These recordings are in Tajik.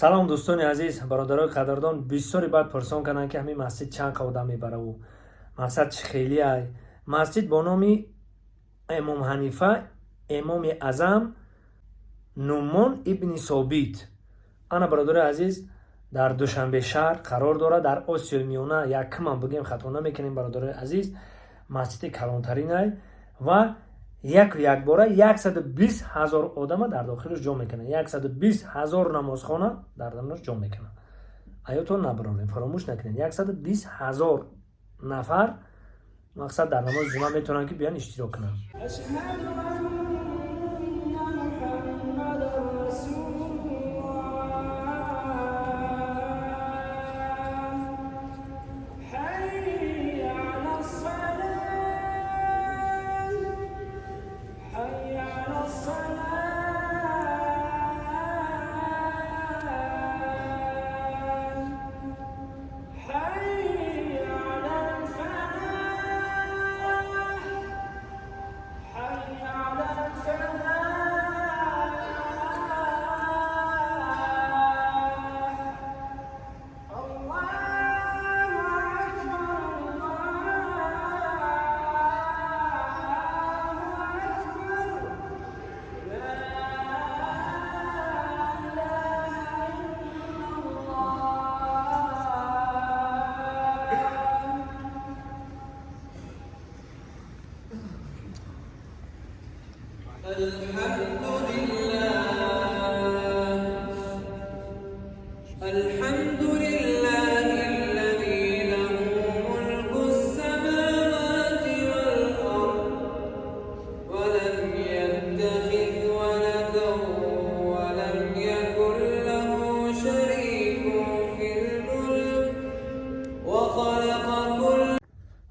Салом, дӯстони азиз, бародарои қадрдон. Бисёре баъд пурсон карданд, ки ҳамин масҷид чанд қа одам мебараву мақсад чӣ хелиай. Масҷид бо номи Имом Ҳанифа, Имоми Аъзам Нумон ибни Собит, ана, бародарои азиз, дар Душанбе шаҳр қарор дорад. Дар Осиёи Миёна якумам бигем, хато намекунем, бародарои азиз. Масҷиди калонтаринай ва яку якбора 120 000 одама дар дохилаш ҷо мекунад. 120 000 намозхона дар дарунаш ҷо мекунад. Аётон набаронем, фаромӯш накунед, 120 000 нафар, мақсад, дар намози ҷумъа метавонанд, ки биён иштирок кунанд. أشهد أن محمدا رسول الله. حي على الصلاة، حي على الصلاة، حي على الفلاح، حي على الفلاح. الله أكبر، الله أكبر، لا إله إلا الله. الحمد لله، الحمد لله الذي له ملك السماوات والأرض ولم يتخذ ولدا ولم يكن له شريك في الملك وخلق كل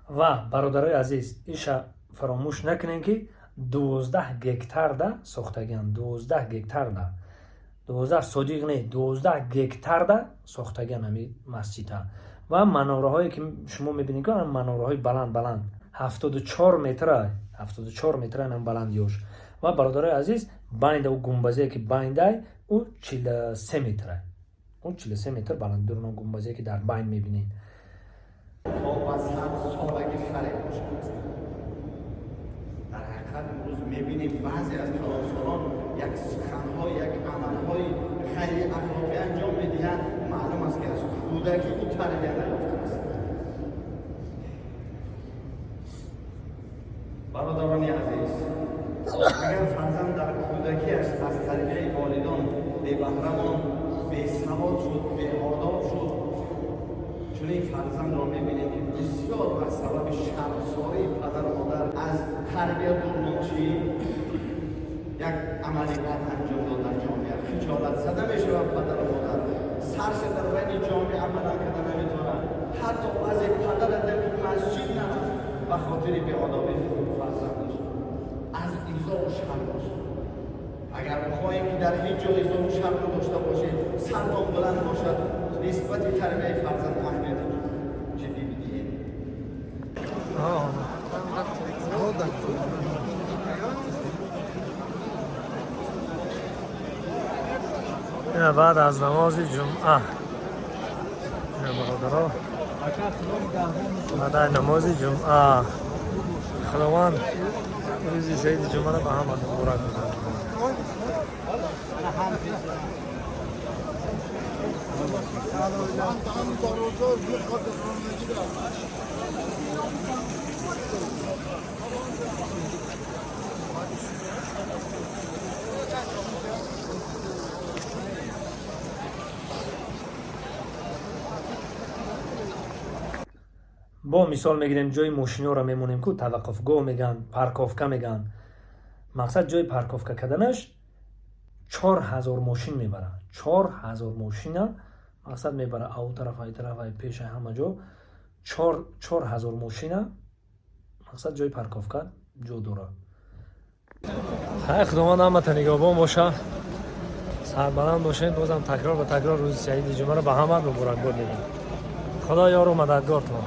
Ва, бародарои азиз, иша фаромӯш накунем, ки 12 гектарда сохтагианд. 12 гектарда, 12 сотих не, 12 гектарда сохтагианд ҳами масҷидҳа. Ва манораҳое, ки шумо мебинед, ки манораҳои баланд баланд, 74 метра, 74 метра инам баландиёш. Ва, бародарои азиз, байнда ӯ гумбазе, ки байндай, ӯ 43 метра, ӯ 43 метр баланд дуруна гумбазе, ки дар байн мебинед. То ба 100 солагӣ харе бошад. Дар ҳақиқат, имрӯз мебинем, баъзе аз калонсолон як суханҳо, як амалҳои ғайриахлоқӣ анҷом медиҳанд. Маълум аст, ки аз кӯдакӣ ӯ тарбия наёфтааст. Бародарони азиз, агар фарзанд дар кӯдакиаш аз тарбияи волидон бебаҳра монд, бесавод шуд, беодоб шуд, чунин фарзандро мебинем, ки бисёр аз сабаби шармсории падару модар аз тарбия дур монд, чӣ як амали бад анҷом дод, дар ҷомеа хиҷолатзада мешавад падару модар, сарша дар байни ҷомеа баланд карда наметавонад. Ҳатто баъзе падара дар масҷид нарафт ба хотири беодобии фарзандаш аз изову шармаш. Агар бихоҳем, ки дар ҳеҷ ҷо изову шарм надошта бошед, сартон баланд бошад, нисбати тарбияи фарзанд аҳамияти ҷиддӣ бидиҳед. Ина, баъд аз намози ҷумъа, ина, бародаро, баъд аз намози ҷумъа. Худованд рӯзи саиди ҷумъаро ба ҳама муборак бигардонад. Бо мисол мегирем, ҷои мошиноро мемонем, ку таваққуфгоҳ мегӯянд, парковка мегӯянд. Мақсад, ҷои парковка карданаш 4000 мошин мебарад. 4000 мошина, мақсад, мебарад. Ау тараф, ай тараф, ай пеш, ай ҳама ҷо 4000 мошина, мақсад, ҷои парковка ҷо дорад. Хай, Худованд ҳамата нигаҳбон боша, сарбаланд бошед. Бозам такрор ба такрор рӯзи саиди ҷумъаро ба ҳама муборакбод мегӯям. Худо ёру мададгортон.